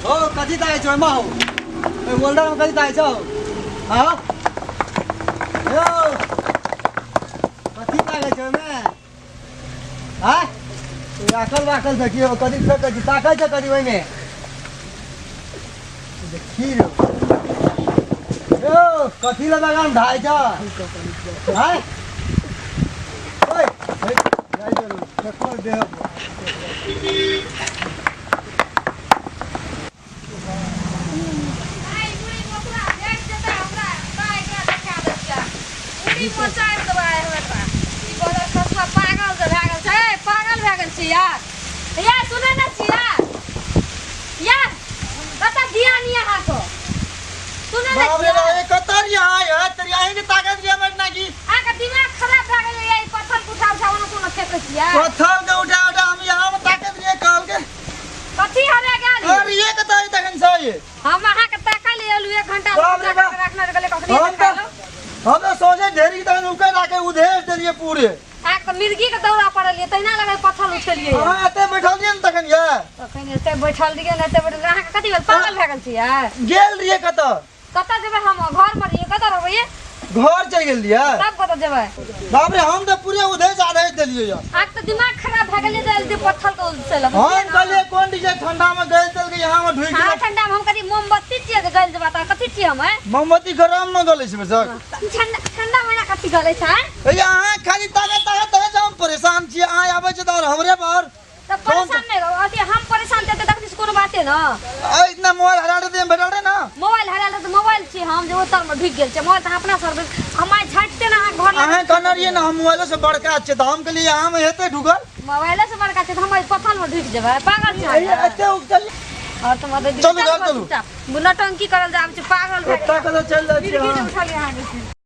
हो कथी ताकै छौ ओहिमे हौ? ओहि होल्डरमे कथी ताकै छौ? हँ यौ, कथी ताकै छौ ओहिमे? आँय, राखल राखल देखियौ कथी फेकै छी, ताकै छै कथी ओहिमे? देखी रौ यौ, कथी लए बगान ढाइ छ? आँय, ओइ जाइ चलू फेकल देह। पागल भए गेल छै, पागल भए गेल छै यार। यार सुनै ने छी यार, यार कतऽ ध्यान यऽ अहाँके? सुनै ने बाप छी रे बाप, ए कतऽ रहियै अहाँ यार? तेरी अहीं के ताकत रहियै मरना की? अहाँके दिमाग खराब भए गेल ये, ई पत्थर के उठा उठा ओना कोना फेकै छियै? पत्थर के उठा उठा हम यहाँ में ताकत रहियै कहल के। कथी हवे गेल? और ये कतऽ है तखन से ये? हम अहाँके ताकल एलु 1 घंटा बाप रे बाप। रखने गेलै कखनी हम तऽ हम तऽ सोचे ढेरी तखन उकै राखे उधेड़ देलियै पूरे। अहाँके तऽ मिर्गी के दौरा पड़ल ये, तहिना लगै पत्थर उठेलियै। अहाँ एते बैठल रहियै ने तखन ये? तखन एते बैठल रहियै ने, एते बैठल अहाँके कथी भेल? पागल भए गेल छियै? गेल रहियै कतऽ? कतऽ जेबै हम? घर पर रहियै, कतऽ रहबै ये? घर चलि गेल रहियै? तब कतऽ जेबै? बाप रे, हम तऽ पूरे उधेड़ आधेड़ देलियै ये। अहाँके तऽ दिमाग खराब भए गेलै जे पत्थर के उछेलक। हम कहलियै कोन डीजे ठंडा में गलि देलकै, यहाँ में ढुकि हाँ गेलै। ठंडा में हम कथी मोमबत्ती छियै जे गलि जेबै? तऽ कथी छियै हम? मोमबत्ती गरम में गलै छै बसक। ठंडा ठंडा में कथी गलै छै? ए अहाँ खाली ताकत ताकत ताकत हम परेशान छियै, अहाँ आबै छै तऽ हमरे पर। तऽ परेशान नहि रहू, अथी हम परेशान तऽ तखनी से कोनो बाते न। आ इतना मोबाइल हरा दे भेटल रहे ना? मोबाइल हरायल रहै तऽ मोबाइल छी हम जे ओतऽ मे ढुकि गेल छै मोबाइल, तऽ अहाँ अपना सर हम आइ झाँटिते ने अहाँ घर। अहाँ कहने रहियै ने हम मोबाइलो से बड़का छियै, तऽ हम कहलियै अहाँ में हेतै ढुकल? मोबाइले से बड़का छै तऽ हम एहि पत्थर मे ढुकि जेबै? पागल छै ए एते उपजल। और तुम चलू घर चलू। नौटंकी करल जाब छै, पागल भए ओतऽ गेल। कतऽ चलि जाइ छियै मिर्गी जे अहाँ? उठल अहाँके।